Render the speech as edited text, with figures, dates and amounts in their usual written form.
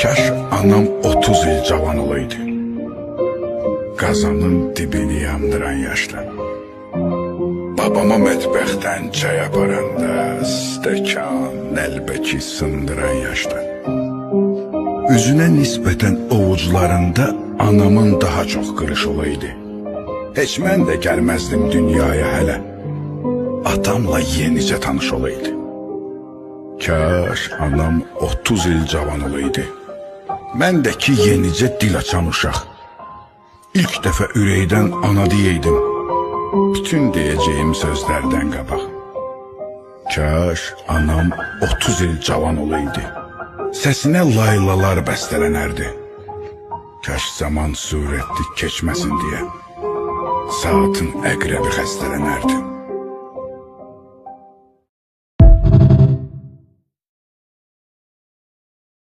Kaş anam 30 il cavan olaydı. Qazanın dibini yandıran yaşda. Babama mətbəxdən çay aparanda, stəkan, nəlbəki sındıran yaşda. Üzünə nisbətən ovucularında anamın daha çox qırış olaydı. Heç mən də gəlməzdim dünyaya hələ. Atamla yenicə tanış olaydı. Kaş anam 30 il cavan olaydı. Mən də ki yenicə dil açan uşaq. İlk dəfə ürəkdən ana deyeydim. Bütün deyəcəyim sözlərdən qabaq. Kaş anam 30 il cavan olaydı. Səsinə laylalar bəstələnərdi. Kaş zaman sürətli keçməsin deyə saatın əqrəbi xəstələnərdi.